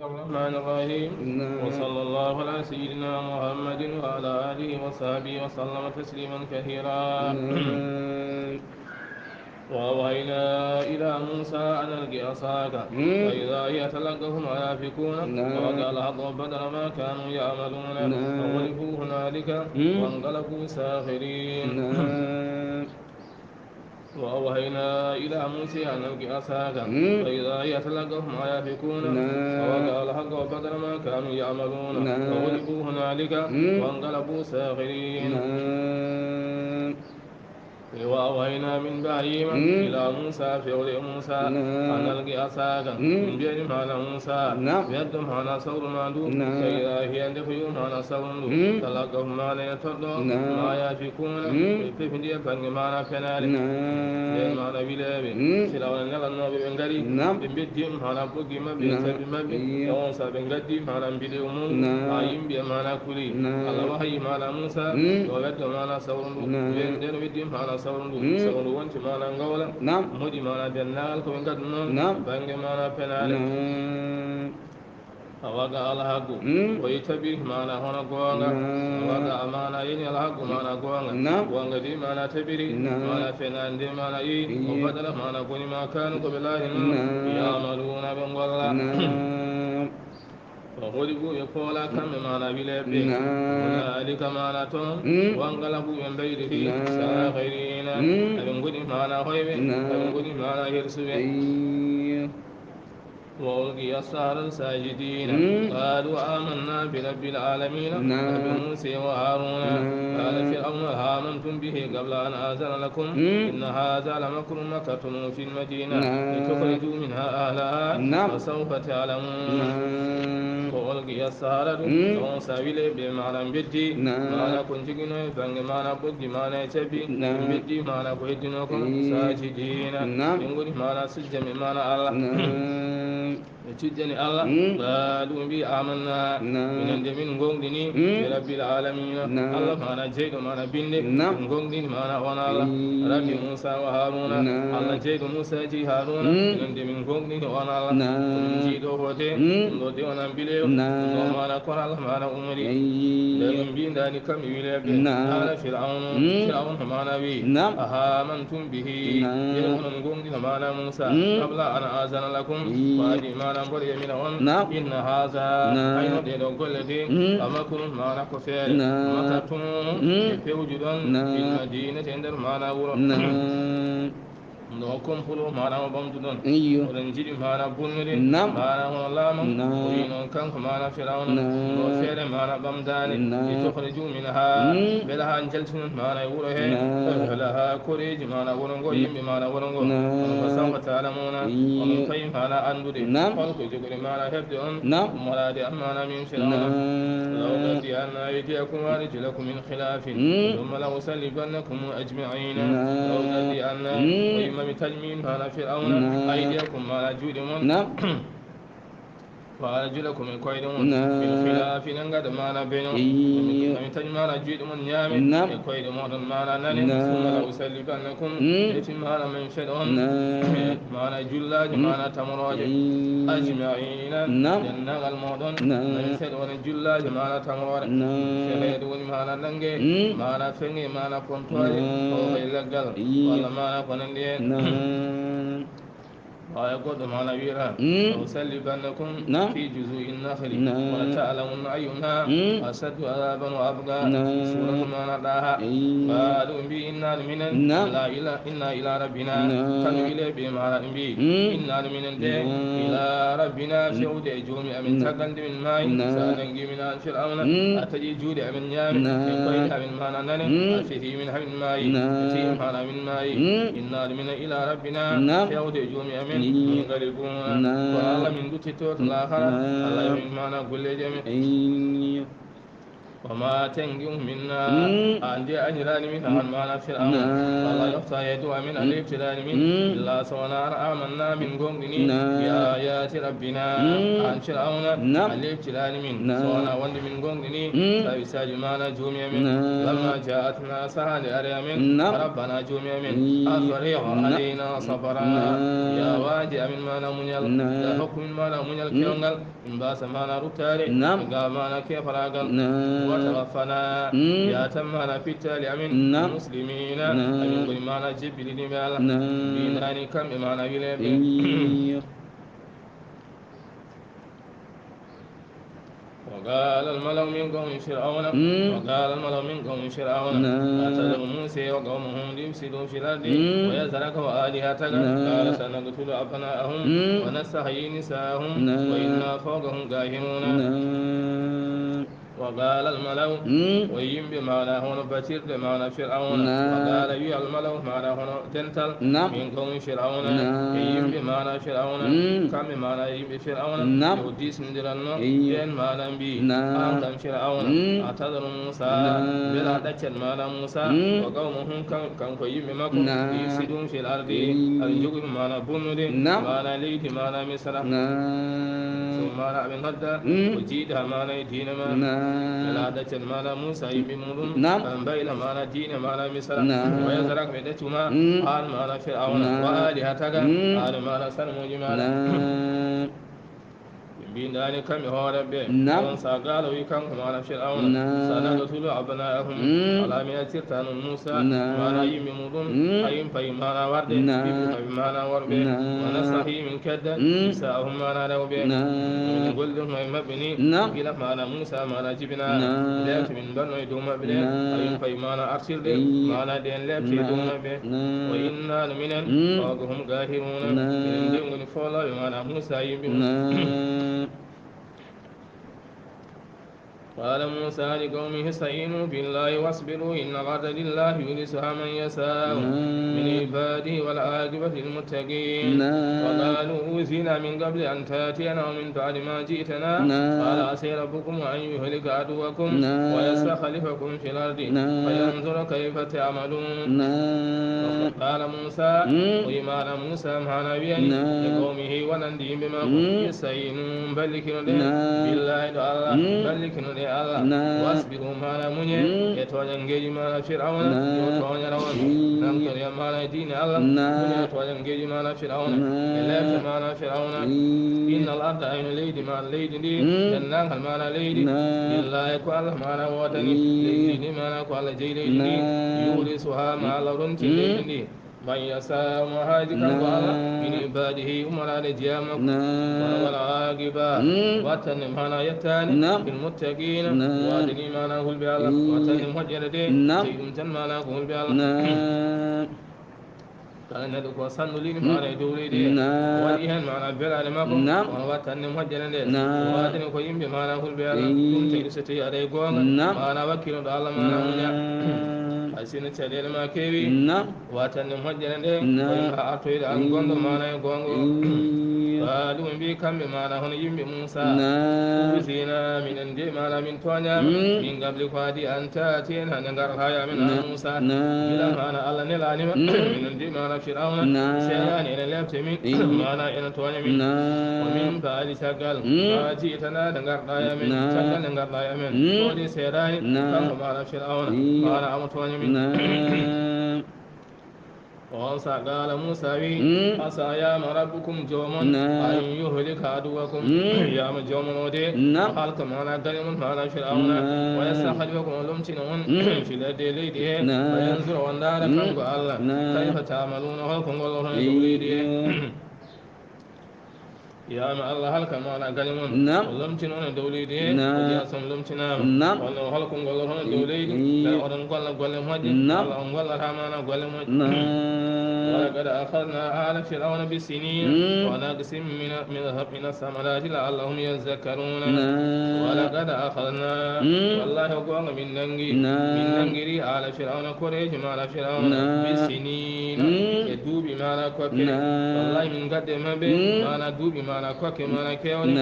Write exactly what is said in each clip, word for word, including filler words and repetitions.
الرحمن الرحيم. نعم. وصلى الله على سيدنا محمد وعلى آله وصحبه وسلم تسليما كثيرا. نعم. وأوحينا إلى موسى أن ألق عصاك، مم. فإذا هي تلقف ما يأفكون، نعم. ووقع الحق وبطل ما كانوا يعملون، نعم. فغلبوا هنالك، مم. وانقلبوا صاغرين. نعم. وأوحينا إلى موسى أن ألق عصاك، مم. فإذا هي تلقف ما يأفكون، نعم. ووقع الحق وبطل ما كانوا يعملون، نعم. فغلبوا هنالك، مم. وانقلبوا صاغرين. نعم. وأوحينا من بعدهما، مم. إلى موسى، fewre Muusa, نعم. أن ألق عصاك, مم. Min mbi'ani maana Muusa, نعم. Weddo maana sawru ma ndu, نعم. فإذا هي, nde ko yo maana sawru ndu, مم. تلقف maana e torɗo, نعم. ما يأفكون, مم. Ɓe pefindi e bannge maana fenaale. نعم. Nden maana wileeɓe, مم. Firawna nelannooɓe ɓe ngari, نعم. Ɓe mbeddi maana ɓoggi maɓɓe, نعم. Cabbi maɓɓe, iyo. E on saha ɓe ngaddi maana mbilewu mum, نعم. Haa yimɓe maana kuli. نعم. Allah wahayi maana Muusa, مم. Yo weddo maana sawru ndu. نعم. Nden, nden weddi maana sawru ndu. مم. Sawru ndu wonti maana ngawla. نعم. Moɗi maana denndaangal ko ɓe ngadduno. نعم. Bannge maana fenaale. نعم. ووقع الحق. مم. O yi tabiri maana hono goonga. نعم. ووقع maana yani الحق maana goonga. نعم. Goonga di maana tabiri. نعم. Maana fenaande maana yi. إيه. وبطل maana boni ما كانوا ko ɓe laatino. نعم. يعملون ɓe ngolla. نعم. وغلبوا ɓe poola kamɓe maana wileeɓe. نعم. هنالك maana toon. مم. وانقلبوا ɓe mbayri. نعم. صاغرين. مم. Aɓe ngoni maana hoyɓe. نعم. Aɓe ngoni maana hersuɓe. إيه. وألقي السحرة ساجدين. مم. قالوا آمنا برب العالمين. نعم. رب موسى وهارون. نعم. قال فرعون آمنتم به قبل أن آذن لكم. مم. إن هذا لمكر مكرتموه في المدينة. نعم. لتخرجوا منها أهلها. نعم. فسوف تعلمون. نعم. وألقي السحرة. مم. Ɗon sawile ɓe maana mbeddi. نعم. Maana ko njogino e bannge maana ɓoggi maana e cabbi. نعم. Mbeddi maana ko heddino ko. إيه. ساجدين. نعم. Ɓe ngoni maana sujjami maana Allah. نعم. Ɓe cujjani Allah. Mm. Qaalu, ɓe mbi, amanna. Naam. Minen de min ngoongɗini. Mm. Bi rabbil aalamiina. Naam. Allah maana jeyɗo maana binde. Naam. Min ngoongɗini maana on Allah. Eyyo. Rabbi Muusa wa Haaruuna. Naam. Allah jeyɗo Muusa e Haaruuna. Mm. Minen de min ngoongɗini on Allah. Naam. Ko min njii ɗo foote. Mm. Ɗum ɗo de wonaa mbileyo. Naam. Ɗum ɗo maana kon Allah maana umri. Eyyo. Nde min mbi ndaani kam e wileeɓe. Naam. Qaala Fir'awnu. Mm. Fir'awnu maana wi. Naam. Ahamantum bihi. Naam. Ɓe onon ngoongɗina maana Muusa. Mm. Qabla an aazana lakum. Eyyo. Ko adii maana mboɗo yamira on. Naam. Inna haaza. Naam. Hayno ɗee ɗoo golle de. Mm. Lamakrun maana ko feere. Naam. Makartum. Mm. Ɓe pewjuɗon. Naam. Fil madiinati e nder maana wuro. Naam. No complot maana o ɓamtuɗon. Eyyo. Oɗon njiɗi maana bonnude. Naam. Maana hono laamu. Naam. O wi noon kanko maana Firawna. Naam. No feere maana ɓamtaani. Naam. Li tukhrijuu minhaa. Mm. Mbela haa njaltinon maana e wuro he. Naam. Ahlahaa koreeji maana wuro ngo, mm, yimɓe maana wuro ngo. Naam. Kono fa sawfa ta'lamuuna. Eyyo. Onon payi maana anndude. Naam. Holko jogori maana heɓde on. Naam. Ummoraade am maana min Firawna. Naam. La'uqatti'anna aydiyakum wa arjulakum min khilaafin. Mm. Thumma la'usallibannakum ajma'iina. Naam. La'uqatti'anna. Mm. O wi mami taƴ min maana Firawna. Naam. Aydiyakum maana juuɗe mon. Naam. Wa arjulakum e koyɗe mon. Naam. Min khilaafin en ngaɗa maana beño. Eyyo. Mami taƴ maana juuɗe mon ñaame. Naam. E koyɗe moɗon maana nane. Naam. Thumma la'usallibannakum. Mm. Eti maana min feɗon. Naam. Maana jullaaje, mm, maana tamorooje. Eyyo. Ajma'iina. Naam. Denndaangal moɗon. Naam. Min feɗon jullaaje maana tamorooje. Naam. Fereede woni maana nannge. Mm. Maana feŋe, maana kontoore. Naam. Ko e leggal. Eyyo. Walla maana ko nanndi heen. Naam. Ɓaawo goɗɗo maana wi'ata, mm, la'usallibannakum, naam, fii juzuu'in nakhli, naam, wa lata'lamunna ayyunaa, mm, ashaddu adhaaban wa abqaa. Naam. Suuratu maana Ɗaaha. Eyyo. Qaaluu, ɓe mbi, innaa minen, naam, ila, ila, innaa ilaa rabbinaa. Naam. Kamɓe wileeɓe maana ɓe mbi, mm, innaa minen de, naam, ilaa rabbinaa, mm, fewde e Joomi amen, naam, caggal nde min maayi, naam, so a nanngii min aan Firawna, mm, a taƴii juuɗe amen ñaame, naam, e koyɗe amen maana nane, mm, a fehii min haa min maayi, naam, a fehii maana min maayi. Mm. Innaa minen ilaa rabbinaa, naam, fewde e Joomi amen, eyyo, munqalibuuna. Naam. Kono Allah min duttitto to laakara, naam, Allah yoɓin maana golleeji amen. Eyyo. وما تنقم منا. Mm. An de a ñiraani min, mm, an maana Fir'awna. Naam. Wala yoxta yeedu amin, mm, a leeftilaani min. Mm. Illa so wonaa an amanna min goongɗini. Naam. Bi ayati rabbina. Mm. An Fir'awna, naam, a leeftilaani min. Naam. So wonaa wonde min goongɗini. Mm. Tawi saaji maana joomi amin. Naam. Lamma ja'atna, sahaa nde ari amin. Naam. Rabbana joomi amin. Mm. Afrigh, naam, alayna sabra. Naam. Ya waaji amin maana muñal. Naam. Ya hokku min maana muñal, mm, kewngal. Min mbaasa maana ruttaade. Naam. Min ngaawa maana keefaraagal. Naam. Wa tawaffana. Mm. Yaatan maana pittaali amin. Naam. Muslimina. Naam. Amin ngoni maana jebbiliniiɓe Allah. Naam. Mbindaani kamɓe maana wileeɓe. Iyo. وقال الملأ من قوم فرعون. Mm. وقال الملأ من قوم فرعون. Naam. أتذر موسى وقومه ليفسدوا في الأرض، mm, ويذرك وآلهتك. Naam. قال سنقتل أبناءهم، mm, ونستحيي نساءهم، naam, وإنا فوقهم قاهرون. Naam. وقال الملأ. Mm. O yimɓe maana hono batirɗe maana Fir'awna. Naam. وقال wi الملأ maana hono dental. Naam. Min qawmi Fir'awna. Naam. E yimɓe maana Fir'awna. Mm. Kamɓe maana yimɓe Fir'awna. Naam. Yo disnondiranno. Iyo. Ɓen maana mbi. Naam. An kam Fir'awna. Mm. أتذر موسى. Naam. Mbela ɗaccen maana Musa. Mm. وقومه kan-, kanko yimɓe makko. Naam. ليفسدوا في الأرض. Mm. Aɓe njogori maana bonnude. Naam. Maana leydi maana Misra. Naam. So maana aɓe ngadda. Mm. Ko jiiɗa maana e diina ma. Naam. Mbela ɗaccen maana Musa yimɓe muɗum. Naam. Mbayla maana diina maana Misra. Naam. ويذرك ɓe ɗaccuma. Mm. An maana Fir'awna. Naam. وآلهتك. Mm. An maana sanamooji maana. Naam. Ɓe mbindaani kamɓe hoore ɓe. Naam. On sa gaalo wi kanko maana Fir'awna. Naam. سنقتل أبناءهم. Mm. Wala mi accirta non Musa. Naam. Maana yimɓe muɗum. Mm. Ayin payi maana warde. Naam. Ɓiɓɓe payi maana worɓe. Naam. ونستحيي min kedda. Mm. نساءهم maana rewɓe. Naam. Min gollirno e maɓɓe ni. Naam. Gila maana Musa maana jibina. Naam. Leefte min mbanno e dow maɓɓe ɗe. Naam. Ayin payi maana artirde. Iyo. Maana ɗen leefte e dow, naam, maɓɓe. Naam. وإنا no minen. Mm. فوقهم قاهرون. Naam. Minen de ngoni foolooɓe maana Musa yimɓe mum. Naam. قال موسى لقومه استعينوا بالله واصبروا إن الأرض لله يورثها من يشاء، نعم، من عباده والعاقبة للمتقين. نعم. وقالوا أوذينا من قبل أن تأتينا ومن بعد ما جئتنا. نعم. قال عسى ربكم أن يهلك عدوكم، نعم، ويستخلفكم في الأرض، نعم، فينظر كيف تعملون. نعم. وقال موسى، مم، o wi'i maana Muusa maana wi'ani, naam, لقومه wonande yimɓe makko, mmm, استعينوا mballitinoɗee, naam, بالله ɗo Allah, mmm, mballitinoɗee Allah, naam, واصبروا maana muñee, mmm, e tooñanngeeji maana Fir'awna, naam, yo tooñara on, mmm, nangtoree maana e diine Allah, naam, muñee tooñanngeeji maana Fir'awna, naam, e leefte maana Fir'awna. Mmm. إن الأرض ayno leydi maana leydi ndi, mmm, denndaangal maana leydi, naam, لله ko Allah maana wootani, mmm, leydi ndi maana ko Allah jeyi leydi ndi, naam, يورثها ma Allah ronti, mmm, leydi ndi. من يشاء mo haaji kanko Allah, naam, من عباده ummoraade jeyaa makko. Naam. Kono والعاقبة, mm, wattande maana yettaani, naam, للمتقين, naam, waɗani maana hulɓe Allah, mm, wattande moƴƴere de, naam, tawi ɗum tan maana ko hulɓe Allah. Naam. Kala neɗɗo ko sanndu leydi, mm, maana e dow leydi he, naam, waɗi heen maana belaade makko, naam, kono wattande moƴƴere nde, naam, waɗani ko yimɓe maana hulɓe Allah, mm, ɗum tawi so tawi aɗa e goonga, naam, maana wakkilo ɗo Allah maana, naam, muña. Hay sinno caɗeele ma keewi, naam, wattande moƴƴere nde, naam, ko yimɓe artoyde an gonɗo maana e goonga o. Iyo. Qaalu ɓe mbi kamɓe maana hono yimɓe Muusa. Naam. Uusina, minen de maana min tooñaama. Mm. Min qabli ko adii an taatiyanaa nde ngartaa e amen an, naam, Muusa. Naam. Gila maana Allah nelaanima. Mm. Minen de maana Fir'awna. Naam. Seeɗaani ene leefte min. Iyo. Maana ene tooña min. Naam. Wa min ba'di caggal. Mm. Ma ji'tanaa nde ngarɗaa e amen. Naam. Caggal nde ngarɗaa e amen. Mm. Ko de seeɗaani. Naam. Kanko maana Fir'awna. Iyo. Maana omo tooña min. Naam. On sa qaala Muusa wi, mm, asaa yaama rabbukum joomon, naam, an yuhlika aduwakum, mm, yaama joomon o de, naam, halka maana gaño mon maana Fir'awna, naam, wa yastakhlifakum o lomtina on, mm, fil ardi e leydi he, naam, wa yanzura o ndaara, mm, kanko Allah, naam, kayfa ta'maluna holko ngolloton e dow leydi he. Iyo. Yaama Allah halka maana gaño mon. Naam. O lomtino on e dow leydi he. Naam. O jeyaa son lomtinaama. Naam. Kono holko ngolloton e dow leydi? Mm. Tawi oɗon golla golle moƴƴe. Naam. Allah on gollata maana golle moƴƴe. Naam. ولقد أخذنا آل فرعون بالسنين ونقص من من من الثمرات لعلهم يذكرون. ولقد أخذنا والله قوم من ننجي من ننجري آل فرعون قريش معنى فرعون بالسنين e duuɓi maana kokke. Wallahi min gadde maɓɓe maana duuɓi maana kokke maana kewɗe.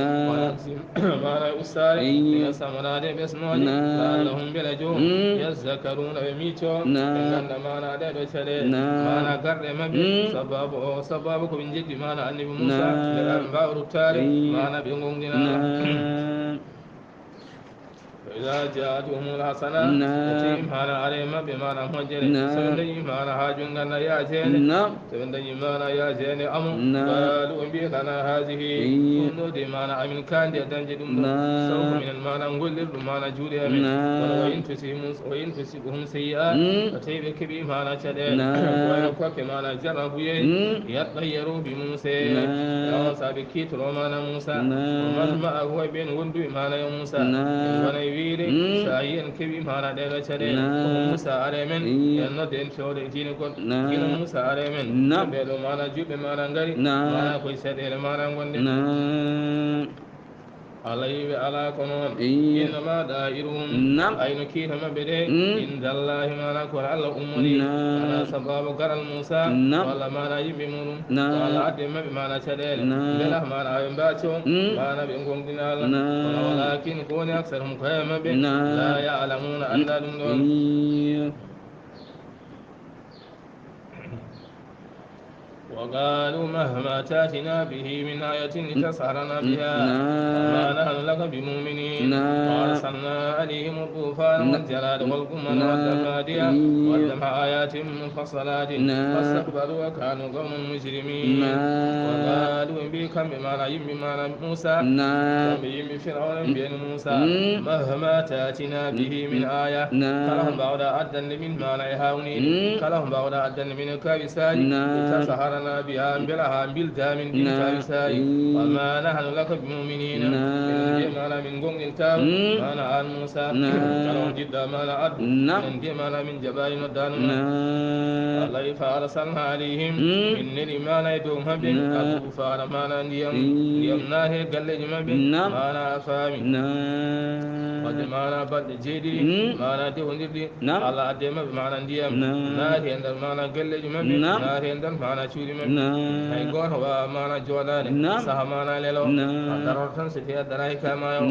Maana ussaare min samaraade ɓesnooje. Laallahum mbele joom yazzakaruna ɓe miico ɓe ngannda maana ɗee ɗo caɗeele maana garɗe maɓɓe. Sababu o sababu ko ɓe njeddi maana annabi Muusa mbela ɓe mbaawa ruttaade maana ɓe ngongdina. فإذا جاءتهم الحسنة ɓe tawi maana are maɓɓe maana moƴƴere. So ɓe dañi maana haaju ngannda yaajeende. So ɓe dañi maana yaajeende amo. Qaalu ɓe mbiya lana haadihi ɗum ɗo de maana amin kandi e dañde ɗum ɗo. Sawfa minen maana ngollirɗum maana juuɗe amin. Kono wa in tusibhum wa in tusibhum sayyi'a so tawi ɓe keɓi maana caɗeele wayno kokke maana jarrabuyeeji. Yattayyaru bi Muusa on saabe kiitoro maana Muusa. Wa man ma'ahu e ɓeen wonduɓe maana e Muusa. En wona e wiide so a yi en keɓi maana ɗee ɗo caɗeele ko Muusa are men en nodde en fewde e diine goɗɗo. Gila Muusa are men ɓee ɗo maana juuɓe maana ngari maana koye caɗeele maana ngonde. Alayɓe alaa ko noon. Innama da'iruhum ayno kiita maɓɓe de. Indallahi maana ko Allah ummori. Ala sababu garal Muusa walla maana yimɓe muɗum. Walla adde maɓɓe maana caɗeele mbela maana aɓe mbaaco maana ɓe ngongdina Allah. Kono walakin ko woni aksaruhum koye maɓɓe la ya'lamuna annda ɗum ɗon. وقالوا مهما تأتنا به من آية لتسحرنا بها وما نحن لك بمؤمنين. وأرسلنا عليهم الطوفان والجراد والقمل والضفادع والدم آيات مفصلات فاستكبروا وكانوا قوما مجرمين. وقالوا ɓe mbi kamɓe maana yimɓe maana Muusa kamɓe yimɓe Firawna mbiyani Muusa مهما تأتنا به من آية kala ko mbaawɗa addande min maana e hawniiɗe kala ko mbaawɗa addande min e kawisaaji لتسحرنا بها mbela haa mbilda min ɗin kawisaaji وما نحن لك بمؤمنين minen de maana min ngonɗintaama maana aan Muusa kala ko njiɗɗa maana addu minen de maana min jaɓaani noddaandu ma. Allah wi فأرسلنا عليهم min neli maana e dow maɓɓe الطوفان maana ndiyam ndiyam naati e galleeji maɓɓe maana a faami. Wadde maana balɗe jeeɗiɗi maana dewondirɗi Allah adde maɓɓe maana ndiyam naati e nder maana galleeji maɓɓe naati e nder maana cuuɗi maɓɓe. Hay gooto waawa maana jooɗaade saha maana lelo a daroto tan so tawi a daraaki ka maayo.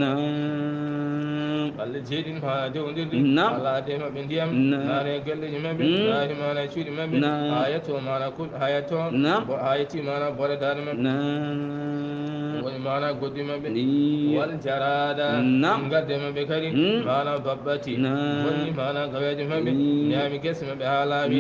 Balɗe jeeɗiɗi maana dewondirɗi Allah adde maɓɓe ndiyam naati e galleeji maɓɓe naati maana cuuɗi maɓɓe haa yetto maana kul haa yetto haa yetti maana boɗe daande maɓɓe. Woni maana goddi maɓɓe wal jarada ngadde maɓɓe kadi maana babbati bonni maana gaweeje maɓɓe ñaami gese maɓɓe haa laaɓi.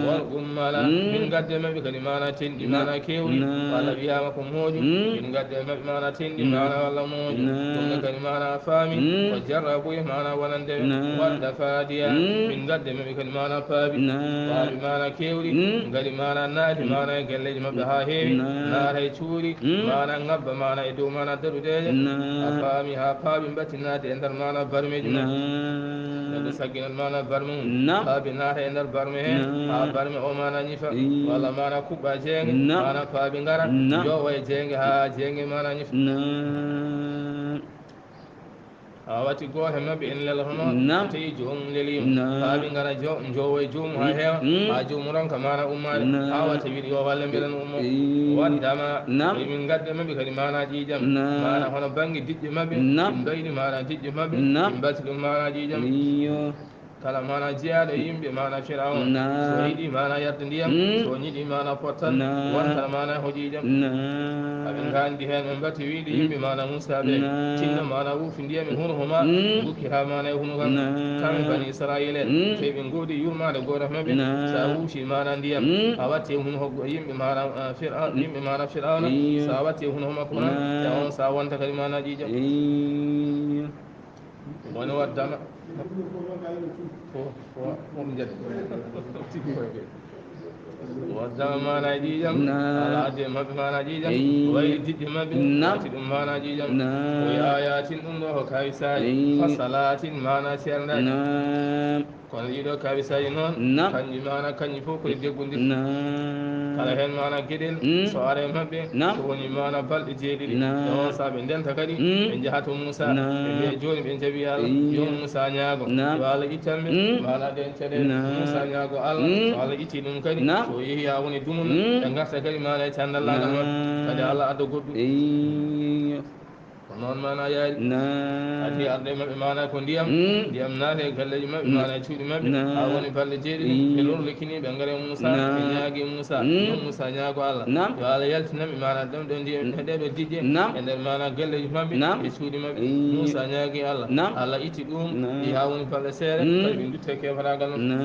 Wal ummala min ngadde maɓɓe kadi maana tenɗi maana kewɗi walla wiyaama ko mooƴu min ngadde maɓɓe maana tenɗi maana walla mooƴu ɗum ne kadi maana faami ko jarrabuye maana wonande ɓe. Wal dafadiya min ngadde maɓɓe kadi maana paabi paabi maana kewɗi ngari maana naati maana e galleeji maɓɓe haa heewi naata e cuuɗi maana ngabba maana e dow maana daɗudeeje a faami haa paabi mbatti naati e nder maana barmeeji maɓɓe. Neɗɗo sagginat maana barme mum paabi naata e nder barme he haa barme o maana ñifa walla maana kuɓɓa jeenge maana paabi ngara jowa e jeenge haa jeenge maana ñifa. Haa watti gooto e maɓɓe ene leloto noon tawi joomum leliima haa ɓe ngara jowo e joomum haa heewa haa joomum ronka maana ummaade haa watta wiɗi o walla mbela no ummo waddama tawi min ngadde maɓɓe kadi maana ƴiiƴam maana hono bannge diƴƴe maɓɓe min mbayni maana diƴƴe maɓɓe min mbatti ɗum maana ƴiiƴam. Kala maana jeyaaɗo e yimɓe maana Firawna so yiɗi maana yarde ndiyam so ñiɗi maana pottal wontan maana hoƴiijam. Aɓe ngaandi heen ɓe mbatti wiide yimɓe maana Muusa ɓe tinno maana wuufi ndiyam e hunuko ma gukkita maana e hunuko am kamɓe bani Israayiila en sey ɓe ngoodi yurmaade gooto maɓɓe so a wuufi maana ndiyam a watti e hunuko yimɓe maana Firawna yimɓe maana Firawna so a watti e hunuko makko tan e on so a wonta kadi maana ƴiiƴam. Woni waddama fof fof fof jadi waddama maana ƴiiƴam ala adde maɓɓe maana ƴiiƴam wayli diƴƴe maɓɓe wati ɗum maana ƴiiƴam o yayatin ɗum ɗo ko kawisaaji fasalatin maana ceerndaji. Kono ɗiɗo kawisaaji noon kanji maana kanji fof koye deggondir. Kala heen maana geɗel, so ara e maɓɓe, so woni maana balɗe jeeɗiɗi. E on saha ɓe ndenta kadi, ɓe njaha to Muusa, ɓe mbiya jooni ɓe njaɓi Allah, yo Muusa ñaago, yo Allah ittan ɓe maana ɗeen caɗeele. Muusa ñaago Allah, so Allah itti ɗum kadi, so yehi haa woni dumunna, ɓe ngarta kadi maana e candallaagal maɓɓe, kadi Allah adda goɗɗum. Ko noon maana yaari. Addi arde maɓɓe maana ko ndiyam, ndiyam naati e galleeji maɓɓe maana e cuuɗi maɓɓe, haa woni balɗe jeeɗiɗi, ɓe lorlikini, ɓe ngari Muusa, ɓe ñaagi Muusa, yo Muusa ñaago Allah, yo Allah yaltinan ɓe maana ɗum ɗo ndiyam, e ɗee ɗo diƴƴe, e nder maana galleeji maɓɓe, e cuuɗi maɓɓe. Muusa ñaagi Allah, Allah itti ɗum, ɗi haa woni balɗe seeɗa, kadi ɓe ndutte keefaraagal maɓɓe.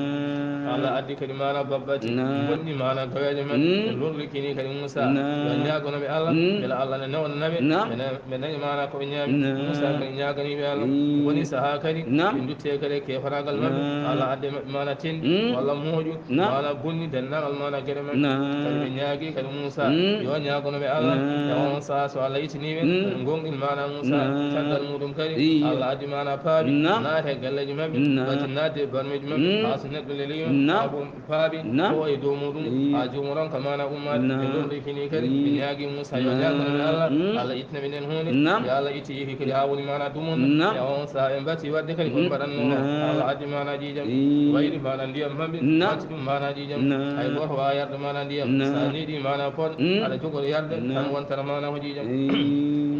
Allah addi kadi maana babbati, bonni maana gaweeje maɓɓe, ɓe lorlikini kadi Muusa, yo ñaagono ɓe Allah, mbela Allah ne newnana ɓe, ɓe ne- ɓe daña maana ko ɓe ñaami. Muusa kadi ñaagani ɓe Allah. Woni sahaa kadi, ɓe ndutte kadi e keefaraagal maɓɓe, Allah adde maɓɓe maana tenɗi, walla mooƴu, maana bonni denndaangal maana geɗe maɓɓe. Kadi ɓe ñaagi kadi Muusa, yo ñaagono ɓe Allah, e on saha so Allah itini ɓe, ɓe ngoonɗin maana Muusa, caggal muɗum kadi, Allah addi maana paabi, naata e galleeji maɓɓe, bati naatde e barmeeji maɓɓe, haa so neɗɗo leliima, haa paabi, ko e dow muɗum, haa joomum ronka maana ummaade, ɓe lorlikini kadi, ɓe ñaagi Muusa, yo ñaagono ɓe Allah, Allah ittina ɓe nden huunde, yo Allah itti yehi kadi haa woni maana dumunna, e on saha ɓe mbati waɗde kadi ko ɓe mbaɗannoo, Allah addi maana ƴiiƴam, wayri maana ndiyam maɓɓe, watti ɗum maana ƴiiƴam, hay gooto waawaa yarde maana ndiyam, so a neeɗi maana pon, aɗa jogori yarde, tan wontata maana ko ƴiiƴam.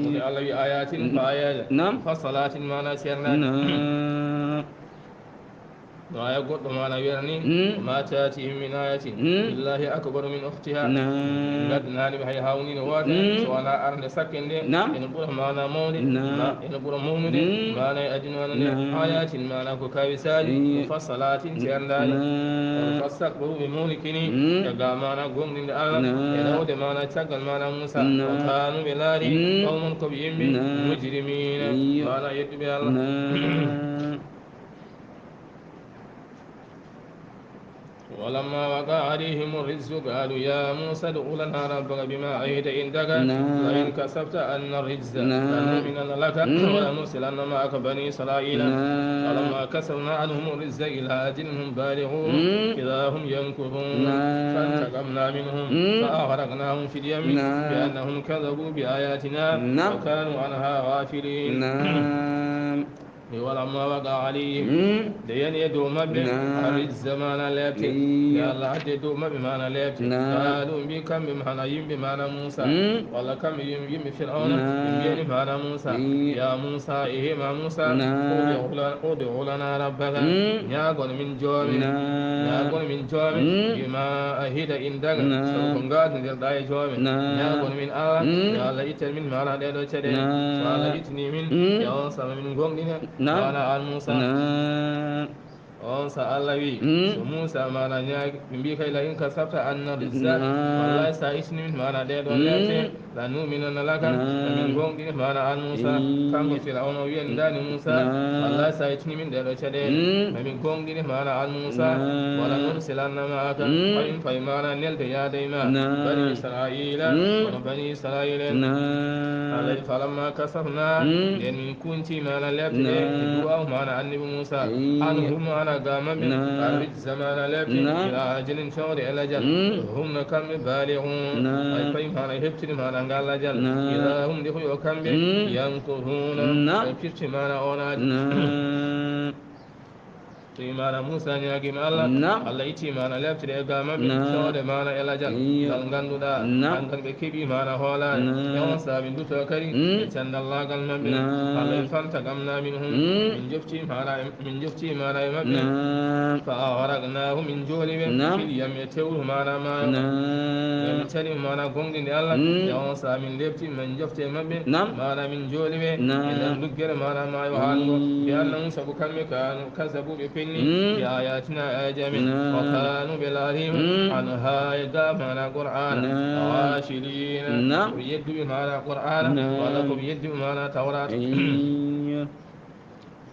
Woni Allah wi ayatin ko ayaja, fassalatin maana ceernaaɗi. No aya goɗɗo maana wiyata ni, وما تأتيهم من آية إلا هي أكبر من أختها. Ngaddanaani ɓe hay hawnino woote, so wonaa arande sakke nde, ene ɓura maana mawde, ma ene ɓura mawnude, maana e aduna nde, ayatin maana ko kawisaaji, mufassalatin ceerndaani. Kono fastakbaru ɓe mawnikini, ɓe ga maana gonɗinde Allah, e rewde maana caggal maana Muusa. Wa kaanu ɓe laari, qawman ko ɓe yimɓe, mujrimiina, maana yedduɓe Allah. ولما وقع عليهم الرجز قالوا يا موسى ادع لنا ربك بما عهد عندك لئن كشفت عنا الرجز لنؤمنن لك ولنرسلن معك بني إسرائيل. فلما كشفنا عنهم الرجز إلى أجل هم بالغوه إذا هم ينكثون. فانتقمنا منهم فأغرقناهم في اليم بأنهم كذبوا بآياتنا وكانوا عنها غافلين. Walamma waqa alayhim, nde yani e dow maɓɓe, arijza, maana leeɓte, nde Allah addi e dow maɓɓe, maana leeɓte. Qaalu, mbi kamɓe, maana yimɓe, maana Muusa, walla kamɓe yim-, yimɓe Fir'awna, ɓe mbiyani, maana Muusa, ya Muusa, e he ma Muusa, ud'u la-, ud'u lana rabbaka, ñaagon min joomi, ñaagon min joomi, bima ahida indaka, sabu ko ngaadondirɗa e joomi, ñaagon min Allah, yo Allah ittan min, maana ɗee ɗoo caɗeele, so Allah ittini min, e on saha min goongɗina. Naam. Maana aan Muusa. Naam. On saha Allah wi, so Muusa maana ñaagi, ɓe mbi kay, la in kashafta anna rijza, wallahi sa ittini min maana ɗee ɗoo leeɓte, la nu'minanna laka, min goongɗini maana aan Muusa. Kanko Fir'awna o wiyandaani Muusa, wallahi sa ittini min ɗee ɗoo caɗeele, ma min goongɗini maana aan Muusa. Wala nursilanna ma'aka, fay, fay maana nelde yaada e ma, bani Israa'iila, kono bani Israa'iila en. Allah wi, falamma kashafna, nden min kunti maana leeɓte ɗe, e du'aaw maana annabi Muusa. Anhum, maana ga maɓɓe, arrijza, maana leeɓte, ila ajalin, fewde e lajal. Hum, no kamɓe, baalighun, ay fay maana heɓtude maana ngal lajal. Ila hum, nde ko yo kamɓe, yankuthuna, ɓe firti maana oonaaji. Tawi maana Muusa ñaagiima Allah, Allah itti maana leeɓte ɗe e ga maɓɓe, fewde maana e lajal, ngal ngannduɗaa, hankan ɓe keɓi maana hoolaare. E on saha ɓe ndutto kadi e candallaagal maɓɓe. Allah wi, fantaqamna minhum, min jofti maana e, min jofti maana e maɓɓe. Fa aghraqnahum, min jooli ɓe, fil yammi, e tewru maana maayo. Min cali maana goongɗinde Allah, e on saha min leeɓti, min jofti e maɓɓe, maana min jooli ɓe e nder luggere maana maayo haango. Bi annahum, sabu kamɓe, kaanu, kazzabu, ɓe penni, bi ayatina, aayeeji amen. Wa kaanu, ɓe laari, anha, e ga maana Qur'aana, ghafiliina, ko ɓe yedduɓe maana Qur'aana, walla ko ɓe yedduɓe maana Tawraata.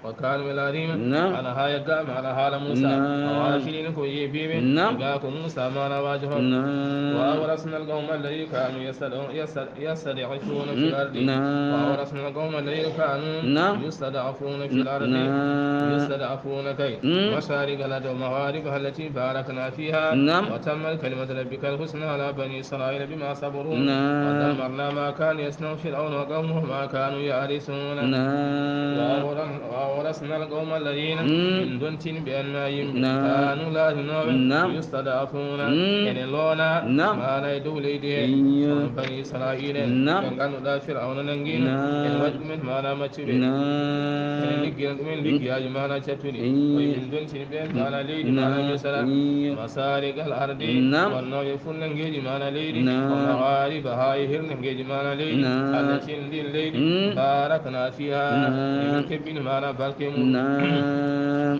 وكانوا من العالمين. نعم. Ana haa yagga, maana haala Muusa. نعم. Hawaaziniina ko yeebiiɓe. نعم. Ga ko Muusa maana waajo hon. نعم. وأورثنا القوم الذين كانوا يستضع-، يست-، يستضعفون في الأرض. نعم. وأورثنا القوم الذين كانوا نعم. يستضعفون في الأرض. نعم. يستضعفون كي مم. مشارق الأرض ومغاربها التي باركنا فيها. نعم. وتمت كلمة ربك الحسنى على بني إسرائيل بما صبروا. نعم. ودمرنا ما كان يصنع فرعون وقومه وما كانوا يعرشون. نعم. وأورث-، وأورثنا القوم الذين مم. Min dontini ɓe annaa yimɓe. نعم. Kaanu laatinooɓe نعم. يستضعفون مم. Ene loona نعم. Maana e dow leydi he. Iyo. Kono bani Israa'iila en. نعم. Ɓe ngannduɗaa Fir'awna nanngiino. نعم. Ene waɗi ɗumen maana maccuɓe. نعم. Ene liggina ɗumen liggiyaaji maana cattuɗi. Iyo. Koye min dontini ɓe maana leydi maana نعم. Misra. Iyo. مشارق الأرض نعم. Wonnooɓe funnangeeji maana leydi. نعم. ومغاربها e hirnangeeji maana leydi. نعم. Allati en ndin leydi. مم. باركنا فيها نعم. Min kebbini maana barke mum. نعم.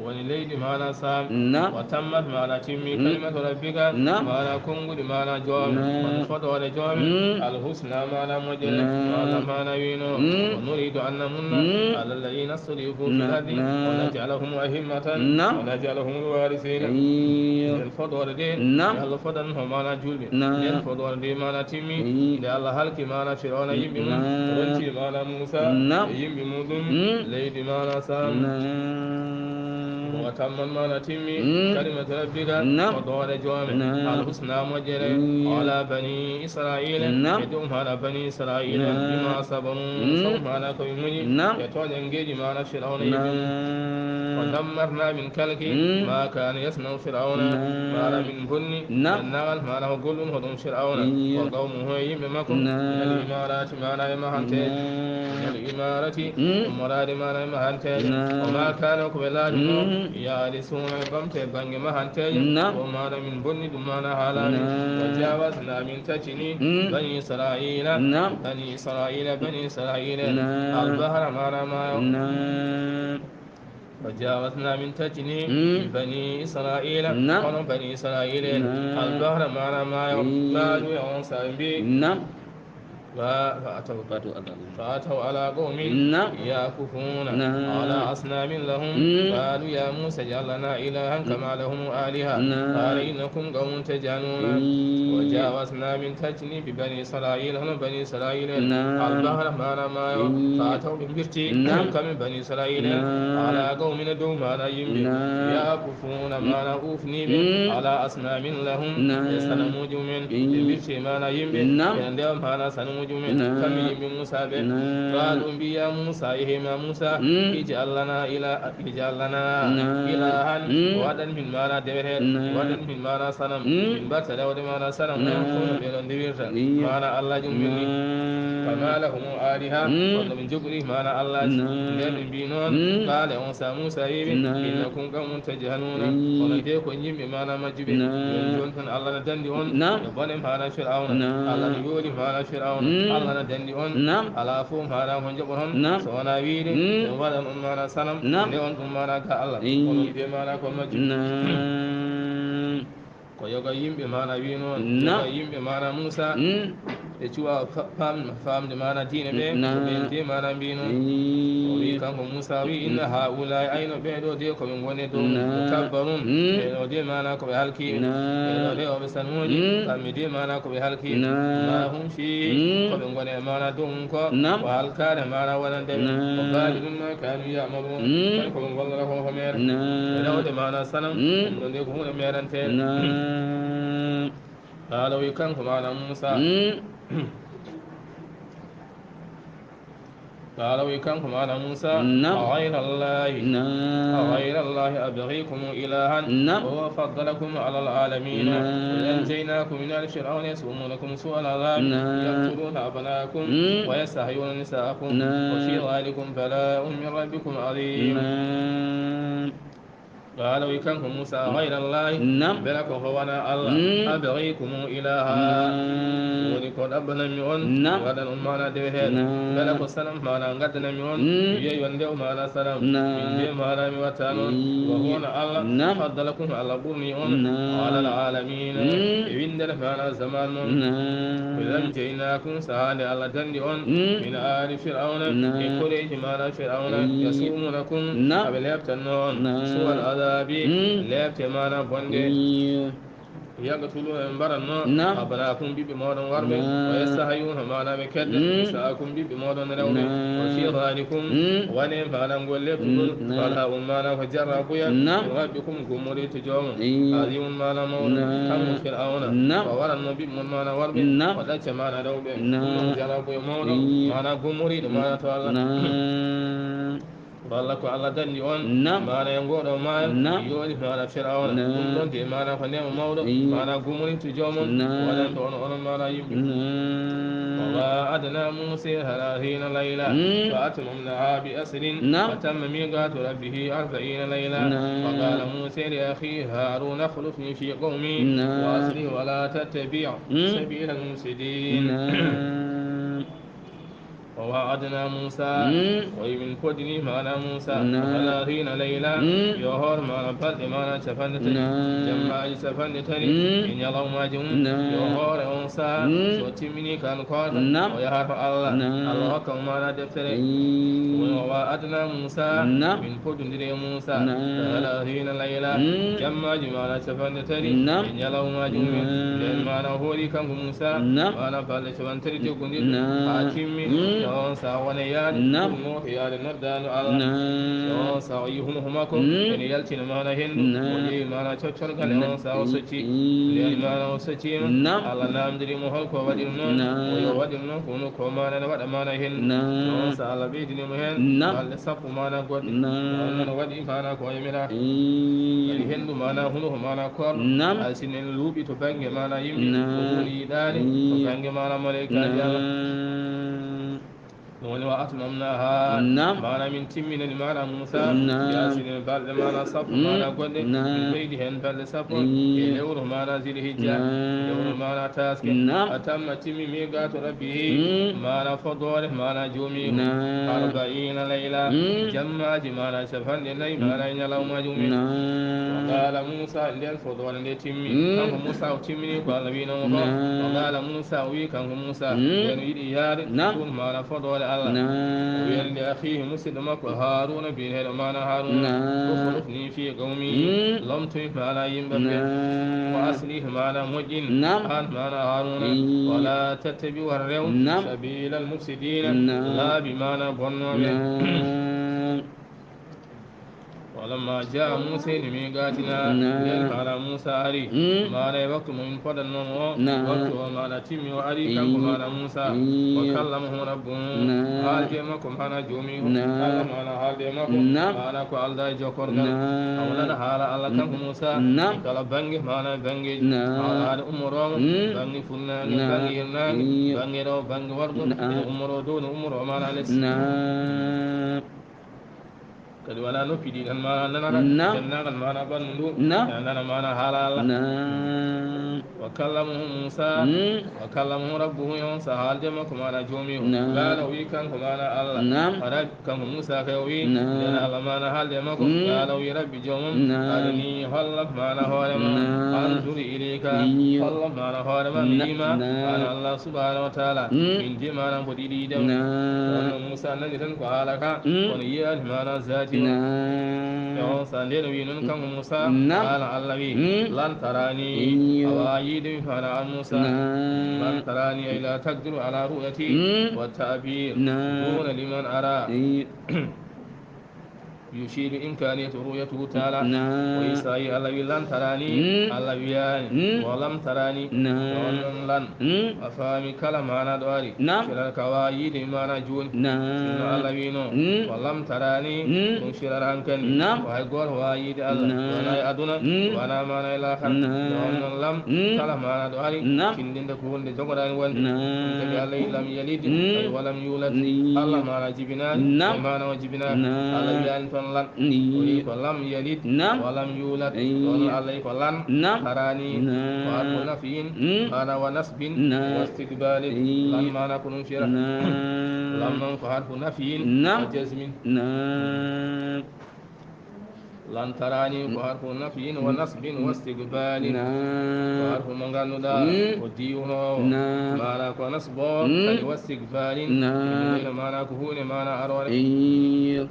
Woni leydi maana Saam. نعم. وتمت maana timmi مم. كلمة ربك نعم. Maana konnguɗi maana Joom نعم. Woni fodoore Joom مم. الحسنى maana moƴƴere نعم. Maana maana wiino مم. ونريد أن نمن مم. على الذين استضعفوا في نعم. الأرض نعم. ونجعلهم أئمة نعم. ونجعلهم الوارثين Iyo. Nden fodoore de نعم. Yo Allah fodan ho maana julɓe نعم. Nden fodoore de maana timmi إي. Nde Allah halki maana Fir'awna yimɓe mum نعم. Ronti maana Muusa نعم. E yimɓe muɗum مم. Leydi maana Saam نعم. Wa tammat maana timmi مم. Kalimatu rabbika نعم. Fodoore Joom نعم. Alhusna moƴƴere إي. Ala bani Israa'iila نعم. E dow maana bani Israa'iila نعم. Bima sabaru مم. Sabu maana ko ɓe muñi نعم. E tooñanngeeji maana Fir'awna yimɓe mum نعم. Wa dammarna min kalki مم. Ma kaana yasna'u Fir'awna نعم. Maana min bonni نعم. Denndaangal maana ko gollun hoɗum Fir'awna إي. Wa qawmuhu e yimɓe makko نعم. Minal imaaraati maana e mahanteeje نعم. Minal imaarati مم. Ummoraade maana e mahanteeje نعم. Wa ma kaana ko ɓe laatinoo مم. Yaarisuuna e bamte bannge mahanteeje نعم. Ko maana min bonni ɗum maana haalaani نعم. Wa jaawasna min taccini مم. Bani Israa'iila نعم. Bani Israa'iila Bani Israa'iila نعم. Albahra maana maayo نعم. Wa jaawasna min taccini مم. Bani Israa'iila نعم. Kono Bani Israa'iila نعم. Albahra maana maayo إي. Qaalu e on saa ɓe mbi نعم. Fa ataw فأتوا على قوم نعم. يعكفون نعم. على أصنام لهم مم. قالوا يا موسى اجعل لنا إلها كما لهم آلهة نعم. قال إنكم قوم تجهلون إي. وجاوزنا من taccini ببني إسرائيل hono Bani Israa'iila نعم. Albahra maana maayo إي. Fa ataw ɓe mbirti نعم. Kamɓe Bani Israa'iila نعم. Ala qawmin dow maana yimɓe نعم. يعكفون maana uufniiɓe مم. Ala أصنام لهم نعم. E sanamuuji mumen إي. Ɓe mbirti maana yimɓe نعم. Ɓe ndewa maana sanamuuji mumen نعم. Kamɓe yimɓe Muusa ɓe نعم. Qaalu ɓe mbi ya Muusa ehe ma Muusa مم. Ij'al lana ila ij'al lana نعم. Ilahan مم. Waɗan min maana deweteeɗo نعم. Waɗan min maana sanam مم. Min mbatta rewde maana sanam نعم. Kono ɓe ɗon ndewirta إي. Maana Allaaji mumen ɗi نعم. Kama lahum aliha مم. Kono ɓe njogori maana Allaaji نعم. Nden ɓe mbi noon مم. Qaala on saa Muusa wiɓe نعم. Innakum qawmun tajhaluuna إي. Kono de ko yimɓe maana majjuɓe نعم. Ɓe jontan Allah na dandi on نعم. E bone maana Fir'awna نعم. Allah na yooli maana Fir'awna مم. Allah na dandi on نعم. Alaa fof maana ko njoɓoton نعم. So wonaa wiide مم. Ɓe waɗan on maana sanam نعم. Nde on ɗum maana ga Allah إي. Kono ɓe maana ko majjuɓe نعم. Ko yoga yimɓe maana wi noon نعم. Yoga yimɓe maana Muusa مم. Ɓe cuwa fa- fam- famde maana diine ɓe نعم. Ɓe de maana mbi noon إي. O wi kanko Muusa wi inna haa'ulaa'i ayno ɓeeɗo de ko ɓe ngoni dow نعم. Mutabbarun مم. Ɓeeɗo de maana ko ɓe halkiiɓe نعم. Ɓeeɗo de o ɓe sanuuji مم. Kamɓe de maana ko ɓe halkiiɓe نعم. Ma hum fii مم. Ko ɓe ngoni e maana dow mum ko نعم. Ko halkaare maana wonande ɓe نعم. Ko baali ɗum ma kaanu ya'maluun مم. Kono ko ɓe ngollata ko ko meere نعم. Rewde maana sanam مم. Ɗum ɗo de ko huunde meeranteere نعم. Qaala wi kanko maana Muusa مم. Qaala wi kanko maana Muusa نعم. أغير الله نعم. أغير الله أبغيكم إلها نعم. وهو فضلكم على العالمين نعم. وإذ أنجيناكم من آل فرعون يسومونكم سوء العذاب نعم. يقتلون أبناءكم مم. ويستحيون نساءكم نعم. وفي ذلكم بلاء من ربكم عظيم نعم. Qala, wi kanko Musa, ghayra Allahi, mbela ko ko wona Allah, abghikumu ilaha, woni ko ɗaɓɓananmi on, waɗan on maana dewe heen. Mbela ko sanam maana ngaddananmi on, mi wiya yo ndew maana sanam, min nde maana mi watta noon. Wa huwa, Allah, faddalakum, Allah ɓurni on, ala al alamina, e winndere maana zaman mon. Wa idh anjaynakum, sahaa nde Allah danndi on, min ali Fir'awna, e koreeji maana Fir'awna, yasumunakum, aɓe leeptanno on, su'al azabi, leepte maana bonɗe. Yaqtuluna, ɓe mbaranno, abnaakum, ɓiɓɓe mooɗon worɓe, wa yastahyuna, maana ɓe kedda, nisaakum, ɓiɓɓe mooɗon rewɓe. Wa fi dhalikum, woni maana ngol leeptugol, bala'un, maana ko jarrabuya, min rabbikum, gummoriiɗo joomum, azimun, maana mawɗo, kanko Fir'awna, o waranno ɓiɓɓe mum maana worɓe, o ɗacca maana rewɓe. Ɗum ɗon jarrabuya mawɗo, maana gummoriiɗo, maana to Allah. Walla ko Allah danndi on, maana e ngooɗo maayo, yooɗi maana Fir'awna. Ɗum ɗon de maana ko neema mawɗo, maana gummoriiɗo joomum, waɗanɗo on, onon maana yimɓe. وواعدنا موسى ثلاثين ليلة فأتممناها بعشر فتم ميقات ربه أربعين ليلة. وقال موسى لأخيه هارون اخلفني في قومي وأصلح ولا تتبع سبيل المفسدين. وواعدنا موسى, o wi min poddini maana Musa, ثلاثين ليلة, yo hoore maana balɗe maana capanɗe tati, jammaaji capanɗe tati, e ñalawmaaji mum, yo hoore on saha, so timmini kan koota, o yaha to Allah, Allah hokka mo maana deftere. Woni, وواعدنا موسى, min poddondiri e Musa, ثلاثين ليلة, jammaaji maana capanɗe tati, e ñalawmaaji mum, nden maana hoori kanko Musa, maana balɗe capanɗe tati joggondirɗe, haa timmi, e on saha wona yaade, ɗum o yaade noddaano Allah. E on saha o yi hunuko makko, ene yaltina maana henndu, o ƴeewi maana coccorgal, e on saha o socci. Nden maana o socciima, Allah naamndiri mo hol ko waɗir noon, o yo waɗir noon ko hunuko maana ne waɗa maana henndu. E on saha Allah ɓeydini mo heen balɗe sappo maana goɗɗe. On noon waɗi maana ko o yamiraa. Kadi henndu maana hunuko maana koorɗo, hay sinno ene luuɓi to bannge maana yimɓe, ko ɗum yiɗaani to bannge maana malaykaaji Allah. Ɗum woni, وأتممناها, maana min timminani maana Musa, yaasini balɗe maana sappo maana goɗɗe, min ɓeydi heen balɗe sappo e lewru maana Zilhijja, lewru maana taaske. Fatamma, timmi, ميقات ربه, maana fodoore maana joomiiko, أربعين ليلة, jammaaji maana capanɗe nayi, maana e ñalawmaaji mumen. وقال موسى, nden fodoore nde timmi, kanko Musa o timmini ko Allah wiino mo ko. وقال موسى, o wi kanko Musa, nden o yiɗi yaade ɗum maana fodoore Allah. O wiyani لأخيه, musidɗo makko Haruna, biyeteeɗo maana Haruna, اخلفني في قومي, lomtoy maana yimɓe ɓe. وأصلح, maana moƴƴin, aan maana Haruna, ولا تتبع, rew, سبيل المفسدين, laabi maana bonnooɓe. ولما جاء موسى لميقاتنا, nden maana Musa ari, maana e waktu mo min podanno mo o, waktu o maana timmi, o ari kanko maana Musa. وكلمه ربه, haaldi e makko maana joomiiko. Allah maana haaldi e makko, maana ko aldaa e jokkorgal. O nana haala Allah kanko Musa, e kala bannge, maana banngeeji. Haala haade ummoroo mo, bannge funnaange, bannge hirnaange, bannge rewo, bannge worgo, ene ummoroo dow, ne ummoroo maana les. Kadi wonaa noppi ɗi tan maana nanata, denndaangal maana ɓanndu ndu, ene nana maana haala Allah. وكلمه موسى, وكلمه ربه, e on saha haaldi e makko maana joomiiko. قال, o wi kanko maana Allah, رب, kanko Musa kay o wi, nden Allah maana haaldi e makko, قال, o wi, رب, joomam, أرني, hollam maana hoore ma, أنظر إليك, hollam maana hoore ma, mi yii ma, aan Allah subhanahu wa taala, min nji maana mboɗo yiɗi yiide ma. Kono Musa nani tan ko haala ka, kono yiyaani maana zaati o. E on saha nden o wi noon kanko Musa, قال, Allah wi, لن تراني, a waawaa yiide mi, maana aan Musa. لن تراني, ay لا تقدر على رؤيتي والتعبير دون لمن أرى. يشير إمكانية رؤيته تعالى. O Isa yi Allah wi, لن تراني, Allah wiyaani, ولم تراني, on noon lan. A faami kala maana ɗo ari. Kala ka waawaa yiide mi maana jooni. Sinno Allah wiino, Mm. Ko lam taraani, mm, ɗum firata hankadi. Naam. Ko hay gooto waawa yiide Allah. Naam. Wona e aduna, mm, wona maana e laakara. Naam. Nde wonnoon lam, mm, kala maana ɗo ari, naam, tindinde ko huunde jogoɗaani wonde. Naam. Ɗum tagi Allah yi lam yalid, mm, kadi wa lam yulad. Ni. Allah maana jibinaani, naam, e maana o jibinaani. Naam. Allah wiyaani toon lan. Ni. O wiyi ko lam yalid, naam, wa lam yulad. Ni. Ɗoon Allah yi ko lan, naam, taraani, naam, ko harfu nafyin, mm, maana wa nasbin, naam, wa istiqbalin. Ni. Lan maana ko ɗum fira. Naam. Lam noon ko harfu nafyin, naam, wa jazmin. Naam. Lan taraani ko harfu nafyin wa nasbin wa istiqbalin. Naam. Ko harfu mo ngannduɗaa, mm, ko diwnoowo. Naam. Maana ko nasbo, mm, kadi wa istiqbalin. Naam. Ene maana ko huunde maana aroore. Iyo.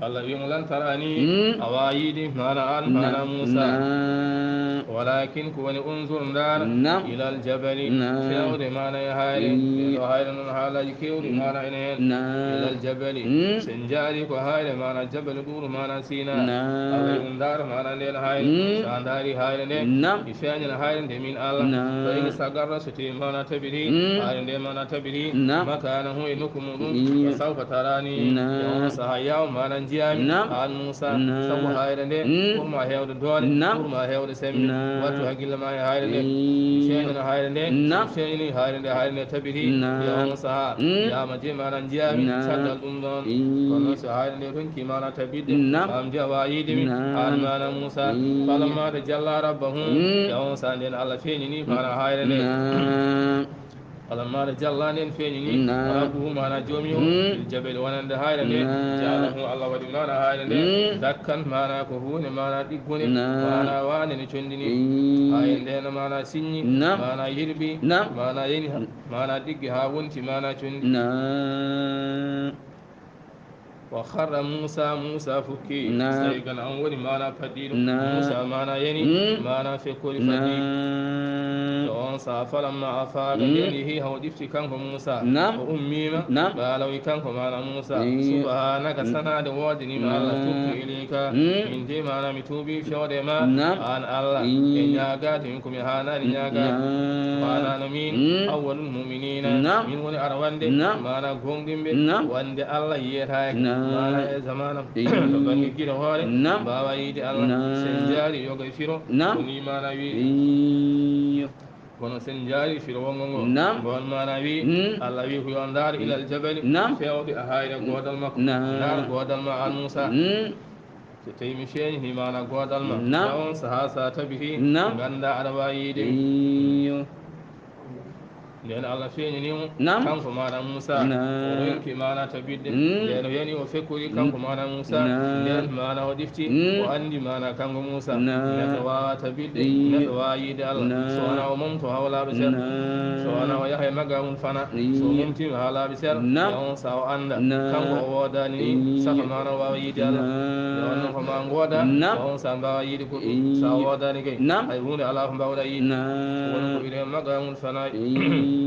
Allah wiyi mo lan taraani, mm, a waawa yiide maana aan, maana, naam, Muusa. Naam. Walakin ko woni unzur ndaar, naam, ilal jabali. Naam. Feewde maana e hayre. Iyo. Ɗo hayre noon haalaaji keewɗi, mm, maana ene heen. Naam. Ilal jabali. Mm. So en njaari ko hayre maana jabal ɗuuru maana Sina. Naam. Allah wiyi ɗum ndaar maana ndeen hayre. Mm. So a ndaari hayre nde, naam, i feeñana hayre nde min Allah. Naam. Fa in istagarra, so tawi maana tabiri, mm, hayre nde maana tabiri, naam, makanahu e nokku muɗum, iyo, fa sawfa tarani. Naam. E on saha yaw maana njiyaami, naam, aan Muusa. Naam. Sabu hayre nde, mm, ɓurma heewde doole, naam, ɓurma heewde sembe. Naam. Wattu hakkille ma e hayre nde. Iyo. Feeñana hayre nde. Naam. Feeñani hayre nde, hayre nde tabiri. Naam. E on saha, mm, yaama je maana njiyaami, naam, caggal ɗum ɗoon. Iyo. Kono so hayre nde ronki maana tabitde, naam, am je a waawa yiide mi, naam, aan maana Muusa. Iyo. Falamma tajalla rabbahu, mm, e on saha nden Allah feeñini maana hayre nde. Naam. Falamma tajalla nden feeñini, naam, rabbuhu maana joomi o, mm, lil jabali wonande hayre nde, naam, ja'alahu Allah waɗi maana hayre nde, mm, dakkan maana ko huunde maana ɗiggunde, naam, maana waande no conndi ni. Mm. Hayre nde no maana siññi, naam, maana yirɓi, naam, maana yani, maana ɗiggi haa wonti maana conndi. Naam. Wa kharra Muusa, Muusa fukki. Naam. Sa'iqan, an woni maana paddiiɗo. Naam. Muusa maana yani, mm, maana fekkori faddi. Naam. To on saha, falamma afaqa, mm, nden yehi haw ɗifti kanko Muusa. Naam. O ummiima, naam, ɓaalawi kanko maana Muusa. Iyo. Subhanaka, mm, sanaade woodaniima Allah, naam, tubtu ilayka. Mm. Min de maana mi tuubi feewde ma, naam, aan Allah. Iyo. E ñaagaade min ko mi haanaani ñaagaade. Naam. Maana no min, mm, awwalul mu'minina. Naam. Min woni arawande, naam, maana gooŋɗinɓe, naam, wonde Allah yiyetaake. Naam. Maana e zamanam. Iyo. To bannge gila hoore, naam, mbaawa yiide Allah. Naam. So en njaari yoga e firo, naam, ko ni maana wi. Iyo. Kono so en njaari firo wonngo ngo, naam, ngoon maana wi, mm, Allah wi ko yo ndaar ilal jabali, naam, feewde e hayre goodal makko. Naam. Ndaar goodal ma aan Muusa. Mm. So tawi mi feeñini maana goodal ma, naam, on saha sa tabiti, naam, ngannda aɗa waawi yiide mi. Iyo. Nden Allah feeñini mo, naam, kanko maana Muusa. Naam. O ronki maana tabitde. Mm. Nden o yani o fekkori kanko, mm, maana Muusa. Naam. Nden maana o ɗifti, mm, o anndi maana kanko Muusa. Naam. Neɗɗo waawa tabitde, iyo, neɗɗo waawa yiide Allah. Naam. So wonaa o momto haa o laaɓa sel. Naam. So wonaa o yaha e magamul fana. Iyo. So o momtiima haa laaɓa sel, naam, e on saha o annda. Naam. Kanko o woodaani ni, iyo, safa maana o waawa yiide Allah. Naam. Nde wonno ko ma ngooda, naam, e on saha mbaawa yiide goɗɗum. Iyo. So a woodaani kay, naam, hay huunde alaa ko mbaawɗa yiide. Naam. Woni ko wiyetee magamul fana. Iyo.